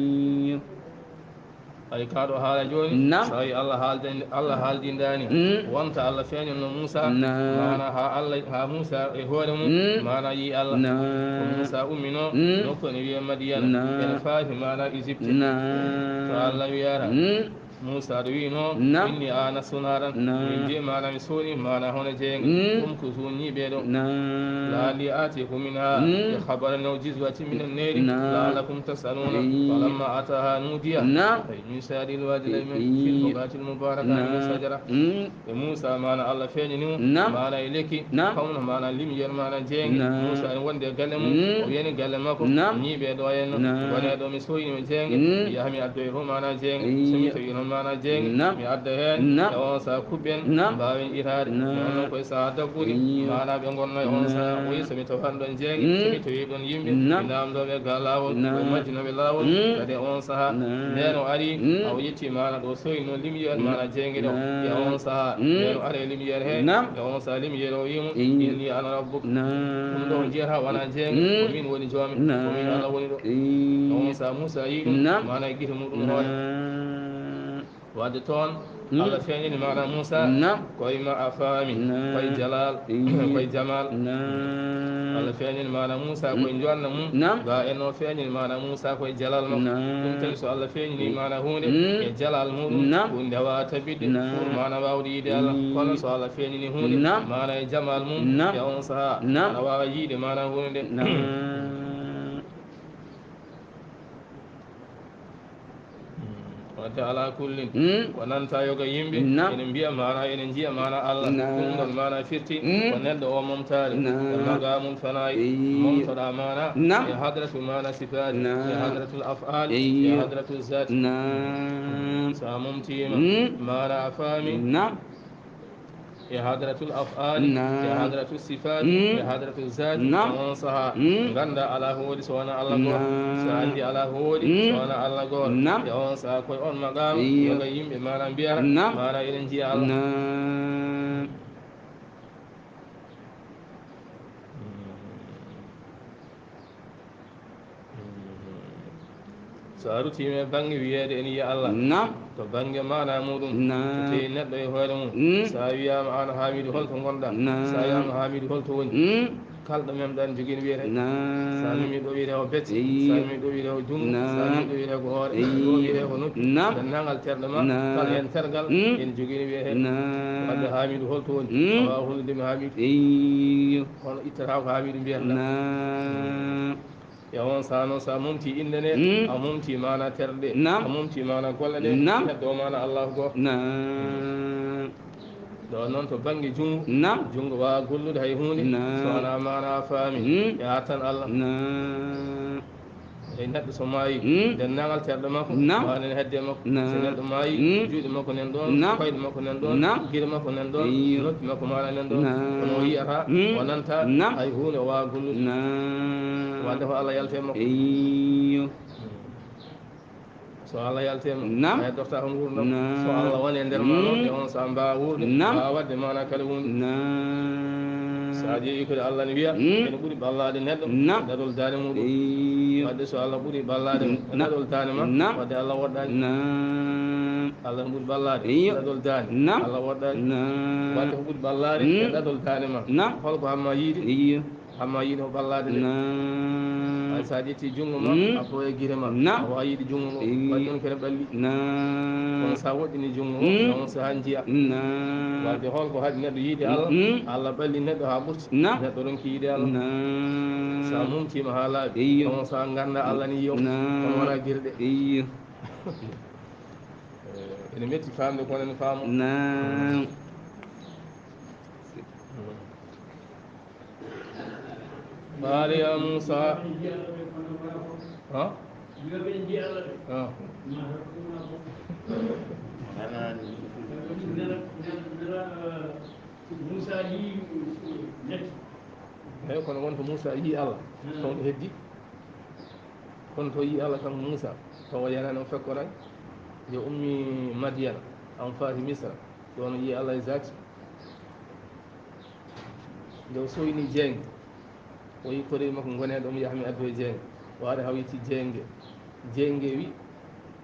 Hay kaa ɗo haala jooni, naam, so tawi Allah haaldan-, Allah haaldindaani, mm, wonta Allah feeñanno Muusa, naam, maana haa Allah, haa Muusa e hoore mum, mm, maana yii Allah. Naam. Ko Muusa umminoo, mm, nokku ene wiyee Madiyana, naam, ene faati maana Égypte. Naam. To Allah wiyata, mm, Muusa ɗo wiinoo, naam, inni anastu naaran, naam, min de maana mi sooni maana hono jeynge, mm, umkusu ñiiɓee ɗo. Naam. La'alli aatikum minha, mm, bi khabarin aw jazwatin minan naari, naam, la'allakum tas'aluuna. Mm. Falamma ataaha nuudiya. Naam. Ay, min shatil waadil ayman, mm, fil buq'atil mubarakati min, naam, shajara. Mm. E Muusa maana Allah feeñini mo, naam, maana e lekki, naam, hawno maana lumière maana jeynge. Naam. Muusa ene wondi e galle mum, mm, o yani galle makko, naam, ñiiɓee ɗo henno, naam, wonee ɗo mi soyni mo jeynge, mm, mi yaha mi addoya fof maana jeynge. Iyo. So mi tawi noon maana jeynge, naam, mi adda heen, naam, e on saha kuɓɓen, naam, mbaawen itaade. Naam. Noon noon koye saha dagguɗi, iyo, maana ɓe ngonnoo e on saha. Naam. O yi so mi tawat ɗoon jeynge, mm, so mi tawi ɗoon yimɓe, naam, mi naamndoo ɓe ga laawol, naam, koye majjinooɓe laawol, mm, kadi e on saha, naam, ndeen o ari, mm, o yetti maana ɗo soyni noon lumière, mm, maana jeynge ɗo, naam, e on saha, mm, ndeen o ari e lumière he, naam, e on saha lumière o wiyi mo, iyo, inni ana rabbuk. Naam. Ɗum ɗo o jiyata wonaa jeynge, mm, ko min woni joomi, naam, ko min Allah woni ɗo. Iyo. E on saha Muusa yii ɗum, naam, maana e gite muɗum hoore. Naam. Wadde toon, mm, Allah feeñini maana Muusa, naam, koye ma a faami, naam, koye jalal, iyo, koye jamal. Naam. A Allah feeñini maana Muusa koye njoɗna mum. Naam. Ba en o feeñini maana Muusa koye jalal makko. Naam. Ɗum tawi so Allah feeñini maana huunde e jalal muɗum, huunde nde waawa tabitde pour maana waawde yiide Allah. Kono so Allah feeñini huunde maana e jamal mum e on sahaa, ana waawa yiide maana huunde nde. Naam. Wadde alaa kullin, ko nanta yoga yimɓe ene mbiya maana, ene njiya maana Allah. Ɗum ɗon maana firti ko neɗɗo o momtaali e maqaamul fanaa'i. Momtoɗaa maana e hadratu maana sifaati, e hadratul af'aali, e hadratul zaati. So a momtiima maana, a faami. E hadratul af'aali, e hadratul sifaati, e hadratul zaati, on sahaa ngannda alaa ko woodi so wonaa Allah gooto. So a anndi alaa ko woodi so wonaa Allah gooto, e on sahaa koye on maqaama yoga yimɓe maana mbiyata maana eɗen njiya Allah. So a rutiima e bannge wiyeede ene yiya Allah, naam, to bannge maana muɗum, naam, so tawi neɗɗo e hoore mum, so a wiyaama aan Haamidu holto ngonɗaa, so a wiyaama Haamidu holto woni, kalɗo memɗan jogii no wiyetee. Naam. So a memi ɗo wiyetee ko becce, so a memi ɗo wiyetee ko junngo, so a memi ɗo wiyetee ko hoore, ɗo wiyetee ko noppi, naam, denndaangal terɗe ma, naam, kala heen tergal ene jogii no wiyetee. Naam. Wadde Haamidu holto woni? A waawaa hollude mi Haamidu. Eyyo. Kono ittata ko Haamidu mbiyata. Naam. E on sahaa noon, so a momtii innde nde, a momtii maana terɗe ɗe, a momtii maana golle ɗe, heddoo maana Allaahu gooto. Naam. Ɗo noon to bannge junngo, naam, junngo waawaa gollude hay huunde, naam, so wonaa maana a faami, e a attan Allah. Naam. Eyi, neɗɗo so maayi, denndaangal terɗe makko, naam, waawaa nana hedde makko. Naam. So neɗɗo maayi, juuɗe makko nan ɗoon, naam, koyɗe makko nan ɗoon, naam, gite makko nan ɗoon, eyyo, noppi makko maana nan ɗoon. Naam. Kono o yiyata, mm, o nanta, naam, hay huunde o waawaa gollude. Naam. Wadde ko Allah yalti e makko. Eyyo. So Allah yalti e makko, naam, a heddortaa ko nguurndam. Naam. So Allah woni e nder ma noon, mm, e on sahaa mbaawa wuurde, naam, mbaawa waɗde maana kala huunde. Naam. So a ƴeewi ko Allah ne wiya, mm, ene ɓuri ɓallaade neɗɗo, naam, e ɗaɗol daande muɗum. Eyyo. Wadde so Allah ɓuri ɓallaade mo e, naam, ɗaɗol daande ma, naam, wadde Allah woɗɗaani. Naam. Allah ne ɓuri ɓallaade, eyyo, e ɗaɗol daande, naam, Allah woɗɗaani. Naam. Wadde ko ɓuri ɓallaade, mm, e ɗaɗol daande ma, naam, hol ko hamma yiide? Eyyo. Hamma yiide ko ɓallaade de. Naam. Hay so a ƴetti junngo ma, mm, a fooya gite ma, naam, a waawaa yiide junngo ngo. Eyyo. Wadde ɗum kene ɓalli. Naam. Kono so a woɗɗini junngo ngo, mm, on sahaa njiya. Naam. Wadde hol ko haɗi neɗɗo yiide Allah? Mm. Allah ɓalli neɗɗo haa ɓurti. Naam. Neɗɗo ronki yiide Allah. Naam. So a momtiima haa laaɓi, eyyo, on sahaa ngannda Allah ne yiya mo. Naam. Kono wonaa gite ɗe. Eyyo. Eh, ene metti faamde, kono ene faamoo. Naam. قال يا موسى. Ha? Ha? Eey, kono wonto Muusa yii Allah, hmm, toon ɗo heddi. Kono to yii Allah kanko Muusa, tawa yanaani o fekkoraani. Yo ummi Madyana, an faati Misra, ɗoon o yii Allah e zaati. Nde o sooyni jeynge, o yii koreeji makko ngonee ɗo, omo yaha mi addoya jeynge. O ari haw yetti jeynge. Jeynge wi,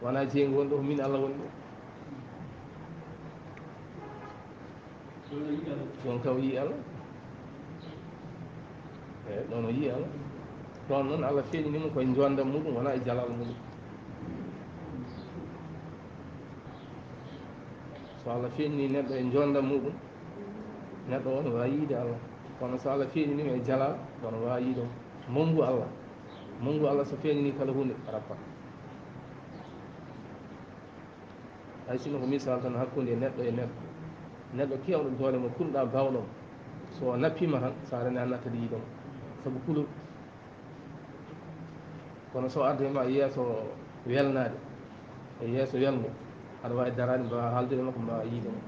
wonaa jeynge woni ɗo, ko min Allah woni ɗo. Ɗon kam o yii Allah. Eey, ɗon o yii Allah. Ɗon noon Allah feeñini mo koye njoonndam muɗum, wonaa e jalal muɗum. So Allah feeñini neɗɗo e njoonndam muɗum, neɗɗo o no waawi yiide Allah. Kono so Allah feeñini mo e jalal, kono waawi yiide mo. Monngu Allah. Monngu Allah so feeñini kala huunde, rappat. Hay sinno ko misal tan hakkunde neɗɗo e neɗɗo. Neɗɗo keewɗo doole mo, kulɗaa baawɗo mo. So o nappiima tan, so a rene a nattat yiide mo. Sabu kulol. Kono so o ardii ma yeeso welnaade, e yeeso welngo, aɗa waawi daraade, mbaawaa haaldude e makko, mbaawaa yiide mo.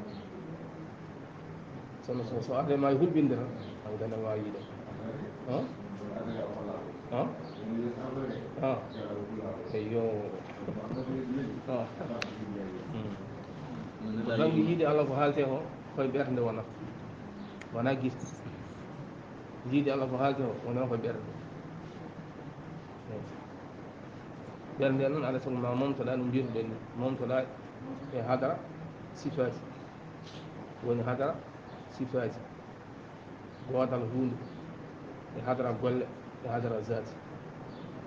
Kono so, so ardii ma e hulɓinde tan, a waɗaani a waawi yiide mo. Han? Han? Han? Eyyo. Han. Hmm. Ko bannge yiide Allah ko haaletee ko, koye ɓernde wonata. Wonaa gite. Yiide Allah ko haaletee ko, wonaa koye ɓernde. Ɓernde noon, alaa sago ma momtoɗaa, no mbiyruɗen ni, momtoɗaa e hadara sifaati. Woni hadara sifaati. Gootal huunde. e hadara golle, e hadara zati.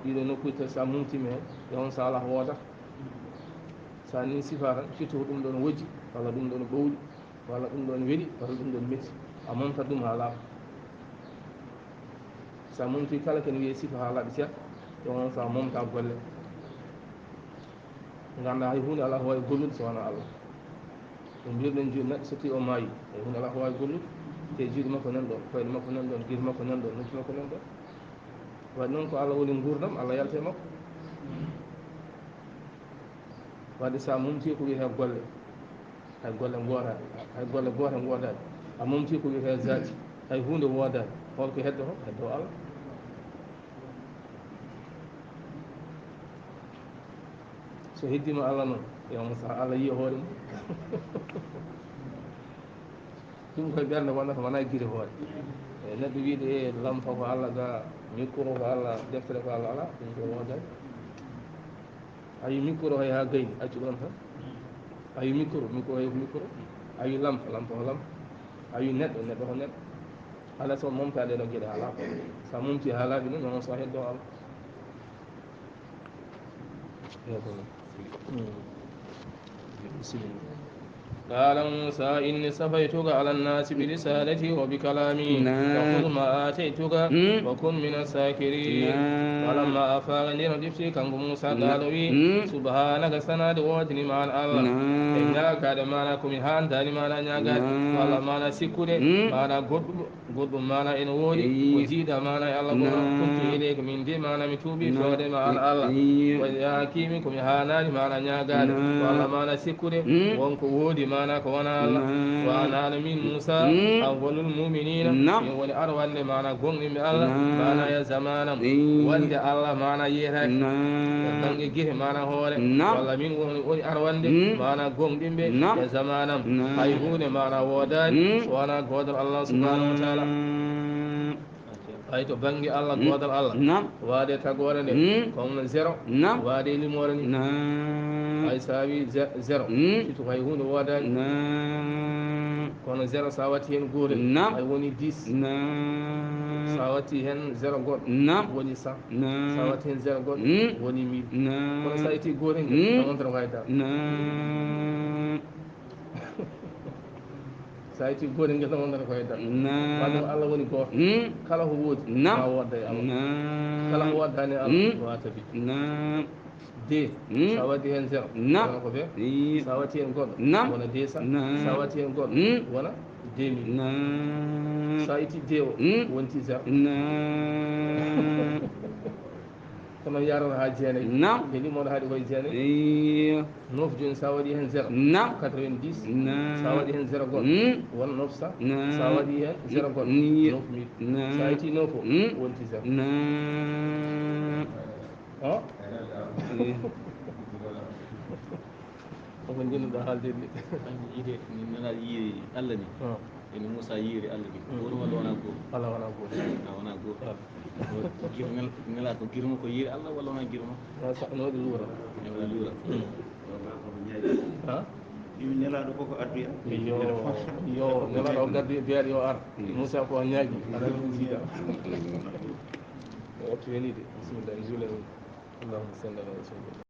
Ɗiɗo nokkuuje tati, so a mumtiima heen, e on so alaa ko woodata. So a nii sifaa tan, surtout ko ɗum ɗoon wojji, walla ɗum ɗoon ɓowɗi, walla ɗum ɗoon weli, walla ɗum ɗoon metti. A momtat ɗum haa laaɓa. So a momtii kala ko ene wiyee sifa haa laaɓi seeɗa, e on so a momtaa golle. Nganndaa hay huunde alaa ko waawi gollude so wonaa Allah. No mbiyir-ɗen jooni, neɗɗo so tawii o maayii, hay huunde alaa ko waawi gollude. Te juuɗe makko nan ɗoon, koyɗe makko nan ɗoon, gite makko nan ɗoon, noppi makko nan ɗoon. Waɗi noon ko Allah woni nguurndam, Allah yalta e makko. Waɗi so a mumtii ko wiyetee golle, hay golle ngoodaani, hay golle goote ngoodaani. A mumtii ko wiyetee zaati, hay huunde woodaani. Hol ko heddotoo? Heddoo Allah. So heddiima Allah noon, yo mo saha Allah yiya hoore mum. Ɗum koye ɓernde wonata, wonaa gite hoore. E neɗɗo wiide, e lampa ko Allah, ga micro ko Allah, deftere ko Allah, alaa, ɗum ko woodaani. A yii micro hay haa gayni, accu ɗoon tan. A yii micro, micro hay ko micro. A yii lampa, lampa ko lampa. A yii neɗɗo, neɗɗo ko neɗɗo. Alaa so momtaa ɗee ɗoo geɗe haa laaɓa. So a momtii haa laaɓi noon, noon so a heddoo Allah. Eey ko noon. Hmm. Bisimilla. قال موسى إني اصطفيتك على الناس برسالتي وبكلامي نعم. فخذ ما آتيتك مم. وكن من الشاكرين. نعم. فلما أفاق, ndeen o ɗiftii kanko Muusaa, نعم. قال, o wii, مم. سبحانك, sanaade woodani ma, an Allah. نعم. E ñaagaade maanaa ko mi haandaani maanaa ñaagaade, نعم. walla maanaa sikkude, مم. maanaa goɗɗum. Goɗɗum maanaa ene woodi, Eyi. ko jiida maanaa e Allah gooto, Naam. kuntu ileyka, min de maanaa mi tuubi Naam. fewde ma an Allah. Eyi. Wa yaa hakiimi, ko mi haanaani maanaa ñaagaade, Naam. walla maanaa sikkude, Mm. won ko woodi maanaa ko wonaa Allah. Naam. Wa ana, ana min Muusaa, Mm. awwalul mu'miniina, Naam. min woni arwannde maanaa goongɗinɓe Allah, Naam. maanaa e zamaanam. Eyi. Wonde Allah maanaa yeetaaki. Naam. E bannge gite maanaa hoore, Naam. walla min woni, woni arwannde Mm. maanaa goongɗinɓe Naam. e zamaanam. Naam. Hay huunde maanaa woodaani Mm. so wonaa goodal Allah subhaanahu wa taala. Naam. Hay to bannge Allah, Mm. goodal Allah. Naam. Waade tagoore nde, Mm. ko wonno zéro. Naam. Waade limoore ni. Naam. Hay so a wii ze-, zéro, Mm. surtout hay huunde woodaani. Naam. Kono zéro, so a watti heen gootel, Naam. hay woni dix. Naam. So a watti heen zéro goɗɗo, Naam. woni cent. Naam. So a watti heen zéro goɗɗo, Mm. woni mille. Naam. Kono so a itti gootel ngel, Mm. tan wonta ko hay dara. Naam. So a itti gootel ngel tan wonta ko hay dara. Naam. Maɗum Allah woni gooto. Mm. Kala ko woodi, Naam. ma woodda e Allah. Naam. Kala ko wooddaani e Allah, Mm. waata bi. Naam. Deux. Mm. So a waɗi heen zéro, Naam. wona ko vingt. Ii. So a waɗi heen goɗɗo, Naam. wona deux cents. Naam. So a waɗi heen goɗɗo, Mm. wona deux mille. Naam. So a itti deux o, Mm. wonti zéro. Naam. Kono yarata haa jeenayi. Naam. Nde limoɗo haaɗi koye jeenayi. Ii. Neuf jooni, so a waɗi heen zéro, Naam. quatre-vingt-dix. Naam. So a waɗi heen zéro goɗɗo, Mm. wona neuf cents. Naam. So a waɗi heen zéro goɗɗo, Ii. neuf mille. Naam. So a itti neuf o, Mm. wonti zéro. Naam. O? Ii. Omo njiɗno-ɗaa haalde ni. Yiide, ni nelaaɗo yiide Allah ni. O. Ene Muusaa yiide Allah ni. Mm. Gooto walla wonaa gooto? Alaa, wonaa gooto. A wonaa gooto. Alaa. Gir-, nel-, nelaaɗo ko girma ko yiide Allah walla wonaa girma? A sa-, no waɗi luura. No waɗi luura. Mm. Ha? Yimi nelaaɗo ko ko adduya. Yo, yo, nelaaɗo o gaddi e biyaɗo yo ar. Mm. Muusaa ko o ñaagi. Aɗa anndi ɗum jiiɗa. O wattu heniide. Bisimilla, en juulan. Allahumma salli ala rasulillah.